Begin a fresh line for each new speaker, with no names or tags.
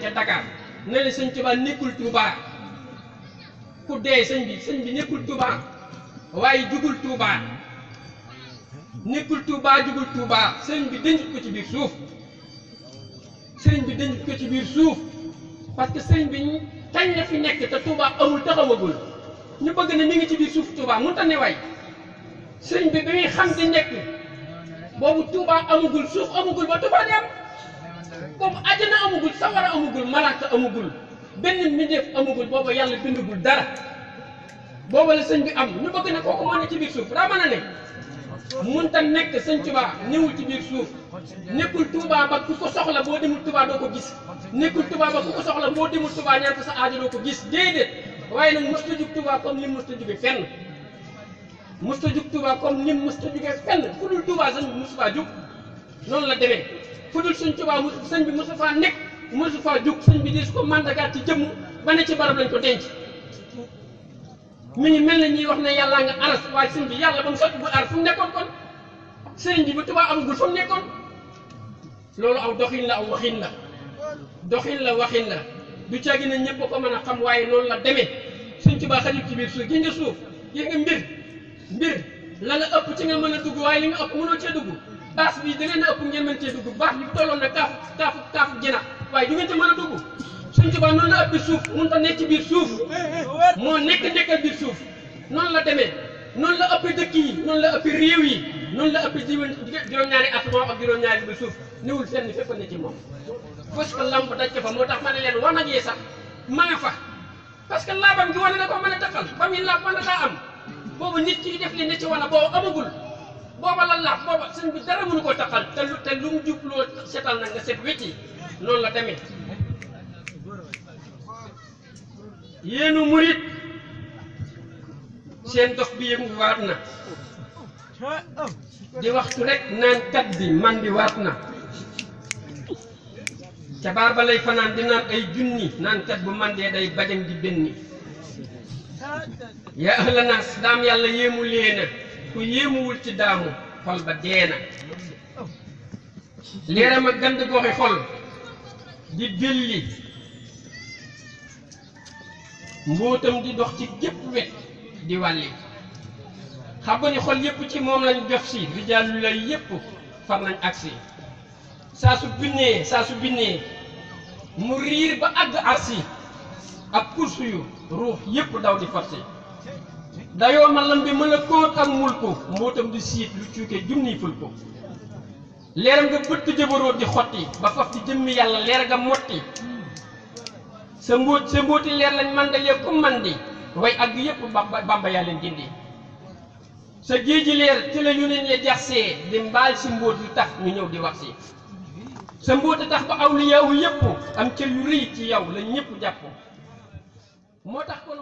ca Dakar ne la sëñ Tuubaa nekkul Tuubaa ku dee sëñ bi nekkul Tuubaa waaye jugul Tuubaa nekkul Tuubaa jugul Tuubaa sëñ bi dencut ko ci biir suuf sëñ bi dencut ko ci biir suuf parce que sëñ bi kañ la fi nekk te Tuubaa amul taxawagul ñu bëgg ne mi ngi ci biir suuf Tuubaa mënut a ne waay sëñ bi muy xam di nekk boobu Tuubaa amagul suuf amagul ba Tuubaa di am boobu àjjana amagul sawara amagul malaaka amagul benn mbindeef amagul boobu yàlla bindugul dara boobu la sëñ bi am ñu bëgg ne kooku moo ne ci biir suuf daa mën a ne mënut a nekk sëñ Tuubaa ñëwul ci biir suuf nekkul Tuubaa ba ku ko soxla boo demul Tuubaa doo ko gis nekkul Tuubaa ba ku ko soxla boo demul Tuubaa ñaan ko sa aajo doo ko gis déedéet waaye nag mosut a jug Tuubaa comme ni mu mosut a jugee fenn mosut a jug Tuubaa comme ni mu mosut a jugee fenn fu dul Tuubaa sëñ bi mosu faa jug noonu la demee fu dul sëñ Tuubaa sëñ bi mosu faa nekk mosu faa jug sëñ bi di su ko màndagaat ci jëmm ba ne ci barab lañ ko denc mi ngi mel na ñuy wax ne yàllaa nga aras waaye sëñ bi yàlla ba mu sotti bu aras fu mu nekkoon kon sëriñ bi bu Tuubaa amagul fu mu nekkoon loolu aw doxin la aw waxin la doxin la waxin la du caagi na ñëpp ko mën a xam waaye noonu la demee sëñ Tuubaa xajul ci biir suuf gis nga suuf gis nga mbir la la ëpp ci nga mën a dugg waaye li nga ëpp mënoo cee dugg baas bi da leen a ëpp ngeen mën cee dugg baax bi tolloon na kaafu jinax waaye du ngeen ci mën a dugg sëñ Tuubaa noonu la ëpp biir suuf mënut a nekk ci biir suuf moo nekkal biir suuf noonu la demee noonu la ëpp dëkk yi noonu la ëpp réew yi noonu la ëpp juróom-ñaari asamaan ak juróom-ñaari bi suuf niwul fenn fépp ne ci moom fos ko lamp daj ko fa moo tax ma ne leen war nag yee sax ma nga fa parce que laabam gi wane na ko mën a taxal ba muy laab mën na daa am boobu nit ki def li ne ci wane boobu amagul booba la laab booba sëñ bi dara mënu ko taxal te lu mu jubloo setal na nga set wecci noonu la demee yéenu murit seen dox bi yëngu waat na di waxtu rek naan kat bi man di waat na ca baar ba lay fanaan di naan ay junni naan kat bu man dee day bajang di benni yaa ahla naas daam yàlla yéemu leena ku yéemuwul ci daamu xol ba deena leeram ak gand goxi xol di belli mbóotam di dox ci gépp wet di wàlli xam nga ni xol yépp ci moom lañ jox si rijaalu lay yépp far nañ agsi saa su binnee mu riir ba àgg arsi ak kursu yu ruux yépp daw di farsi dayoo malam bi mën a kóot ak mulku mbootam di siit lu cuuke junniy ful ko leeram nga bëtt jëbaroot di xotti ba faf ci jëmmi yàlla leer nga motti sa mbóoti leer lañ mandalee ku mandi way àgg yépp bamba yaa leen gindi sa géeji leer ci la yoneen ya jaxsee di mbaal si mbóot yu tax ñu ñëw di wax si sa mbóota tax ba awliyaawu yépp am cër yu rëy ci yow la ñépp jàpp moo tax kon